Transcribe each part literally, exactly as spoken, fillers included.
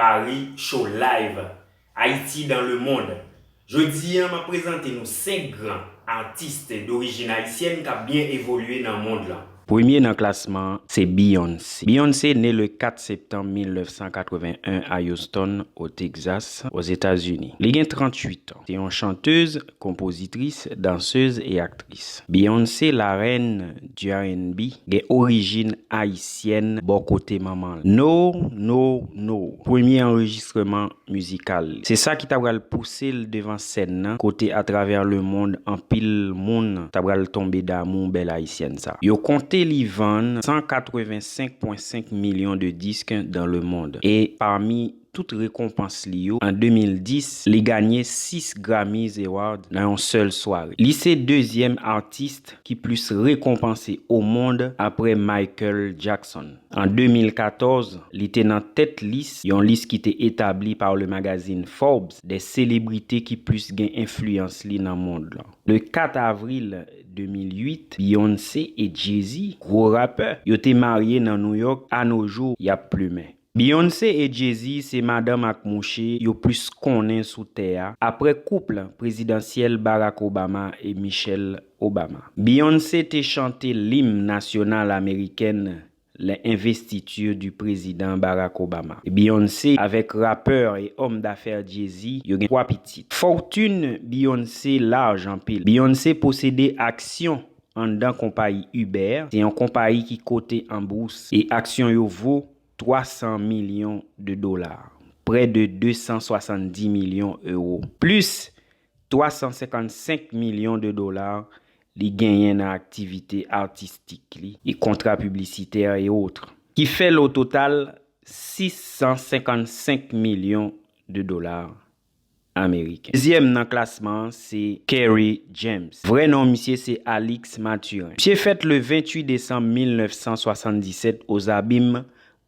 Paris Show Live, Haïti dans le monde. Jodi a, m ap prezante nou senk gran atis dorijin ayisyèn k ap byen evolye nan mond lan. Premye nan klasman an, se Beyoncé. Beyoncé ne le kat septanm mil nèf san katreven en a Houston, o Texas, Ozetazini. Li gen tranntuit an. Se yon chantez, konpozitris, dansez e aktris. Beyoncé, la reine du R and B, gen orijin ayisyèn bò kote manman l. No, no, no. Premye anrejistreman mizikal li. Se sa ki ta pral pouse l devan sèn nan, kote atravè lemond anpil moun ta pral tonbe damou bèl ayisyèn sa. Yo konte li vann san katreven senk pwen senk milyon de disk dans le monde. E pami tout rekonpans li yo, an de mil dis, li ganye sis Grammys Award nan yon sèl sware. Li se dezyèm atis ki plis rekonpanse o mond apre Michael Jackson. An de mil katòz, li te nan tèt lis, yon lis ki te etabli pa le magazin Forbes, de selebrite ki plis gen enfliyans li nan mond lan. Le kat avril de mil uit, Beyoncé e Jay-Z, gwo rapè, yo te marye nan New York, a no jou, y ap plimen. Beyoncé e Jay-Z se madanm ak mouche yo plis konnen sou tè a, apre koup prezidansyèl Barack Obama e Michelle Obama. Beyoncé te chante lim nasyonal amerikèn, les investitures du président Barack Obama. Beyoncé avèk rapè e òm dafè Jay-Z, yo gen twa pitit. Fòtin Beyoncé laj anpil. Beyoncé posede aksyon anndan konpayi Uber. Se yon konpayi ki kote an bous e aksyon yo vo twa san milyon de dola, prè de de san swasanndis milyon ewo, plis twa san senkannsenk milyon de dola li genyen nan aktivite atistik li e kontra piblisitè e otre, ki fè l o total sis san senkannsenk milyon de dola ameriken. Dezyèm nan klasman an se Kerry James. Vrè non misye se Alix Mathurin. Misye fèt le venntuit desanm mil nèf san swasanndisèt Ozabim,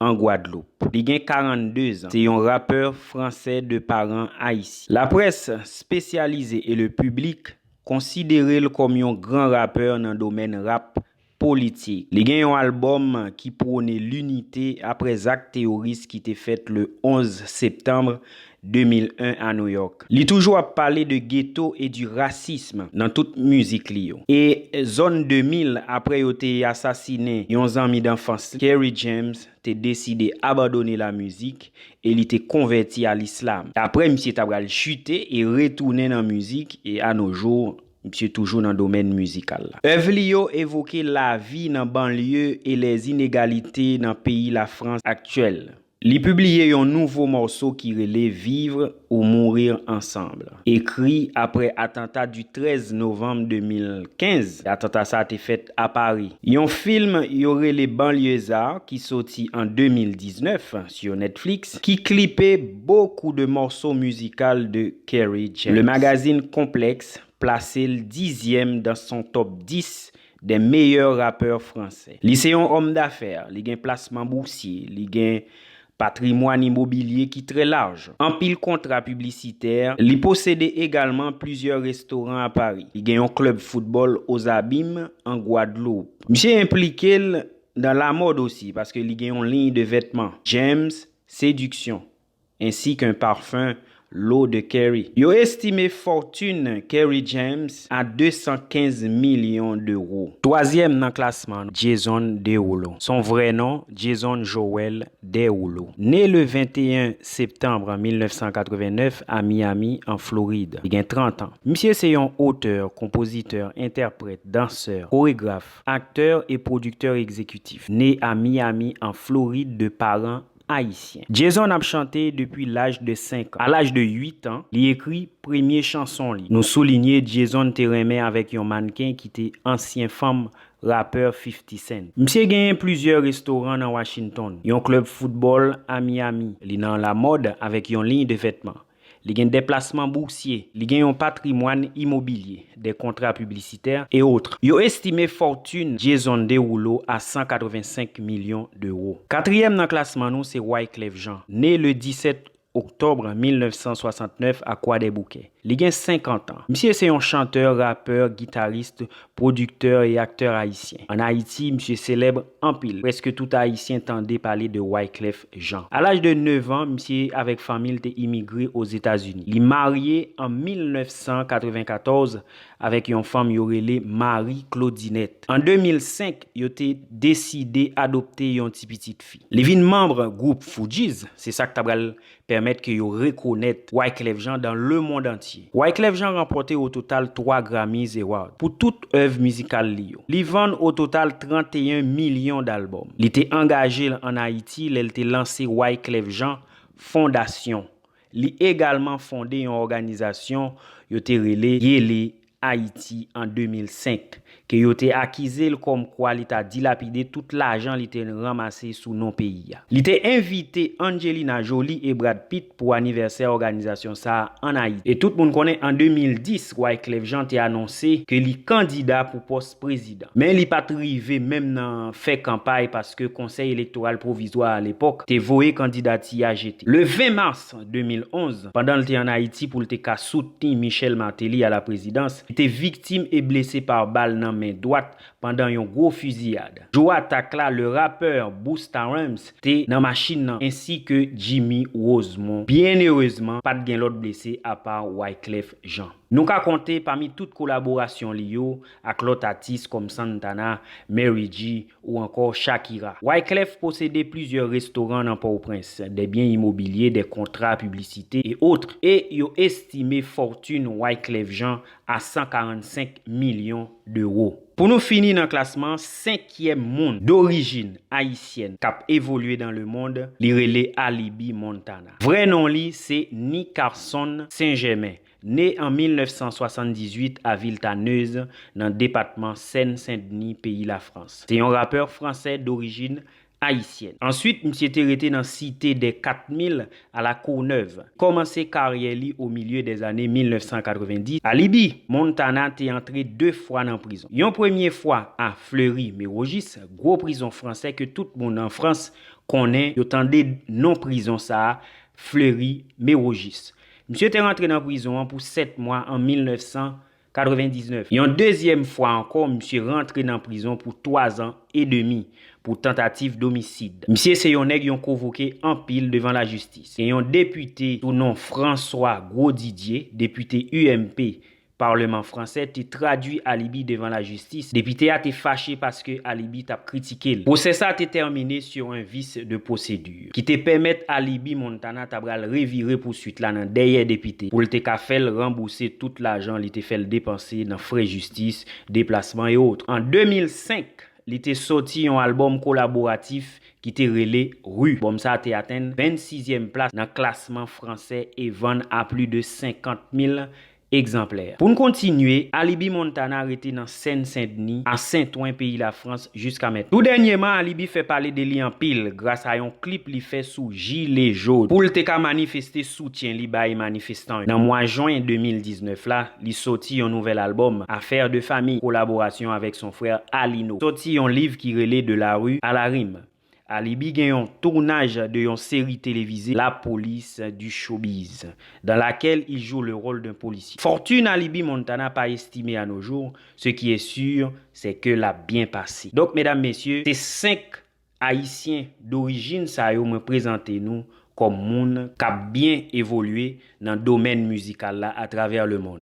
an Gwadloup. Li gen karannde zan. Se yon rapè fransè de paran ayisyen. Laprès espesyalize e le piblik konsidere l kòm yon gran rapè nan domèn rap politik. Li gen yon albòm ki pwone linite apre zak teworis ki te fèt le onz septanm de mil en a New York. Li toujou ap pale de geto e di rasism nan tout mizik li yo. E zòn de mil, apre yo te asasinen yon zanmi danfans li, Kerry James te deside abandone lamizik e li te konvèti a lislam. Apre, misye ta pral chite e retounen nan mizik, e a no jou, misye toujou nan domèn mizikal la. Èv li yo evoke lavi nan banlye e lèzinegalite nan peyi Lafrans aktyèl. Li pibliye yon nouvo mòso ki rele Vivre ou mourir ensemble, ekri apre atanta di trèz novanm de mil kenz. Atanta sa a te fèt a Pari. Yon fim yo rele Banlieusard ki soti an de mil diznèf sur Netflix, ki klipe bokou de mòso mizikal de Kerry James. Le magazine Complex plase l dizyèm dans son top dis des meilleurs rappeurs français. Li se yon òm dafè, li gen plasman bousye, li gen patrimwàn imobilye ki trè laj, anpil kontra piblisitè. Li posede egalman plizyè restoran a Pari. Li gen yon klèb foutbòl Ozabim an Gwadloup. Misye enplike l nan lamòd osi, paske li gen yon liy de vètman, James Séduction, ainsi qu'un parfum, L'eau de Kerry. Yo estime fòtin Kerry James a de san kenz milyon dewo. Twazyèm nan klasman, Jason Derulo. Son vrè non, Jason Joel Derulo. Ne le venteyen septanm mil nèf san katreven nèf a Miami, an Florid. Li gen trant an. Misye se yon otè, konpozitè, entèprèt, dansè, koregraf, aktè e pwodiktè egzekitif. Ne a Miami, an Florid, de paran ayisyen. Jason ap chante depi laj de senk an. A laj de uit an, li ekri premye chanson li. Nou soulinye Jason te renmen avèk yon mannken ki te ansyen fanm rapè fifty Cent. Misye genyen plizyè restoran nan Washington, yon klèb foutbòl a Miami. Li nan lamòd avèk yon liy de vètman. Li gen deplasman bousye. Li gen yon patrimwàn imobilye, de kontra piblisitè e otre. Yo estime fòtin Jason Derulo a san katreven senk milyon dewo. Katriyèm nan klasman nou se Wyclef Jean, ne le disèt oktòb mil nèf san swasannnèf a Kwadèboukè. Li gen senkant an. Misye se yon chantè, rapè, gitaris, pwodiktè e aktè ayisyen. Ann Ayiti, misye selèb anpil. Prèske tout Ayisyen tande pale de Wyclef Jean. A laj de nèf an, misye avèk fanmi l te imigre Ozetazini. Li marye an mil nèf san katrevenkatòz avèk yon fanm yo rele Marie Claudinette. An de mil senk, yo te deside adopte yon ti pitit fi. Li vin manm gwoup Fugees, se sa k ta pral pèmèt ke yo rekonèt Wyclef Jean dans le monde entier. Wyclef Jean ranpòte o total twa Grammys Award pou tout èv mizikal li yo. Li vann o total trannteyen milyon d albòm. Li te angaje l ann Ayiti lè l te lanse Wyclef Jean Fondasyon. Li egalman fonde yon òganizasyon yo te rele Yele Ayiti an de mil senk, ke yo te akize l kòmkwa li ta dilapide tout lajan li te ranmase sou non peyi a. Li te envite Angelina Jolie e Brad Pitt pou anivèsè òganizasyon sa a ann Ayiti. E tout moun konnen an de mil dis, Wyclef Jean te anonse ke li kandida pou pòs prezidan. Men li pa t rive menm nan fè kanpay paske Konsèy Elektoral Pwovizwa a lepòk te voye kandidati a jete. Le ven mas de mil onz, pandan l te ann Ayiti pou l te ka soutni Michel Martelly a la prezidans, li te viktim e blese pa bal nan men dwat pandan yon gwo fiziyad. Jou atak la, le rapè Busta Rhymes te nan machin nan, ensi ke Jimmy Rosemond. Byen erezman, pa t gen lòt blese apa Wyclef Jean. Nou ka konte pami tout kolaborasyon li yo ak lòt atis kòm Santana, Mary G ou ankò Shakira. Wyclef posede plizyè restoran nan Pòtoprens, des biens immobiliers, des contrats publicité et autres, e yo estime fòtune Wyclef Jean a san karannsenk milyon dewo. Pou nou fini nan klasman, senkyèm moun dorijin ayisyèn k ap evolye dans le monde, li rele Alibi Montana. Vrè non li se Nickerson Saint-Germain, ne an mil nèf san swasanndizuit a Villetaneuse, nan depatman Sèn Sendni, peyi Lafrans. Se yon rapè fransè dorijin ayisyèn. Answit, misye te rete nan Cité des Quatre Mille à La Courneuve. Kòmanse karyè li o milye dèzane mil nèf san katrevenndis, Alibi Montana te antre de fwa nan prizon. Yon premye fwa a Fleury-Mérogis, gwo prizon fransè ke tout moun an Frans konnen, yo tande non prizon sa a, Fleury-Mérogis. Misye te rantre nan prizon an pou sèt mwa an mil nèf san katrevendiznèf. Yon dezyèm fwa ankò, misye rantre nan prizon pou twa zan edemi pou tantativ domisid. Misye se yon nèg yon konvoke anpil devan lajistis. Gen yon depite sou non François Grosdidier, depite U M P, palman fransè, te tradui Alibi devan lajistis. Depite a te fache paske Alibi t ap kritike l. Pwosè sa a te tèmine sur un vice de procédure, ki te pèmèt Alibi Montana ta pral revire pouswit la nan dèyè depite pou l te ka fè l ranbouse tout lajan li te fè l depanse nan frè jistis, deplasman e otre. An de mil senk, li te sòti yon albòm kolaboratif ki te rele Rue. Albòm sa a te atenn vennsizyèm plas nan klasman fransè e vann a plis de senkant mil egzanplè. Pou n kontinye, Alibi Montana rete nan Sèn Sendni, a Sentwen, peyi Lafrans, jiska mentnan. Tou dènyèman, Alibi fè pale de li anpil gras a yon klip li fè sou jile jòn pou l te ka manifeste soutyen li bay manifestan yo. Nan mwa jen de mil diznèf la, li sòti yon nouvèl albòm, Affaire de famille, kolaborasyon avèk son frè Alino. Sòti yon liv ki rele De la rue à la rime. Alibi gen yon tounaj de yon seri televize, La Police du Showbiz, dans laquelle il joue le rôle d'un policier. Fòtune Alibi Montana pa estime à nos jours, ce qui est sûr, c'est que l ap byen pase. Donk, medam, mesye, se senk Ayisyen dorijin sa yo mwen prezante nou kòm moun k ap byen evolye nan domèn mizikal la atravè lemonn.